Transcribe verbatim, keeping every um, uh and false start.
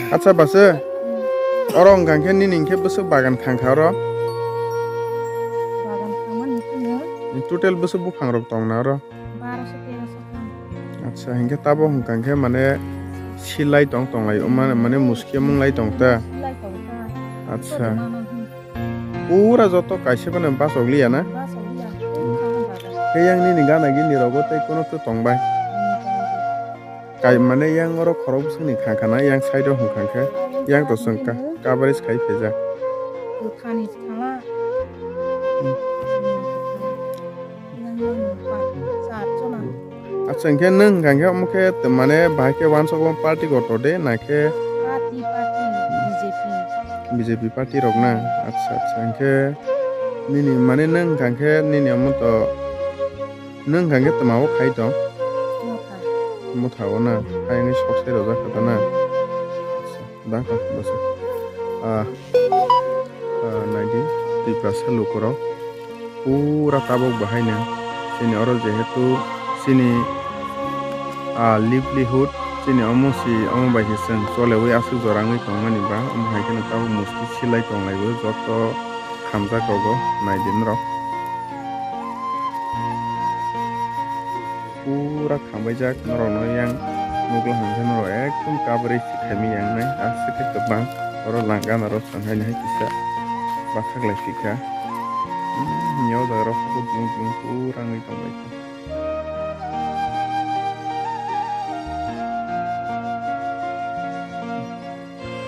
Acha base, oro wngkha khe nini hwnkhe bwswk bagan khangkha oro? Bagan khangmani hwnkhe no. Total bwswk buphang rok tongna oro? Baro so tero so kha. Acha, hinkhe tabok hwnkha khe mane silai tong tonglai, mane, mane muski mwnglai tong ta? Silai tong ta. Acha. Sodo mano hwn. Pura joto kaisa phano bachok liya na? Bachok liya. Khe yang nini gana gini rogo tei kono to tong bai? Hmm, tong bai. Kai mane yang oro khorok bwswkni kha khana, yang side o hwnkha khe, yang to chwng ka-, coverage khai phaijak. Kwthani thala. Hmm. Yang yang pa-, char chona. Acha, hwnkhe nwng hwnkha khe omo khe t-, mane bahai khe wansok party kotor de, na khe? Party, party, B J P. B J P party rok na? Acha, acha, hwnkhe nini mane nwng hwnkha khe nini omo to Nwng hwnkha khe twma o khai tong? Motha. Motha o na? Hai wngwi sok sai rwjak kha ta na? Acha, dang kha bwswk. Ah, ah, nai di, Tiprasa lukurok pura tabok bahaino. Chini oro jehetu chini, ah, livelihood, chini omo si, omo bai se chwng cholewi aswk jora wngwi tongmani ba, omo hai kheno tabok musti silai tonglaibo joto khamjak rogo, nai di norok. Pura khambaijak norokno yang nukla hwnkhe norok ekdom kabri si khaimai yang nai aswk khe kwbang oro langano rok chwng haino hai kisa bathak lai phi kha. Hmm, o jaga rok dum dum pura wngwi tongbaikha.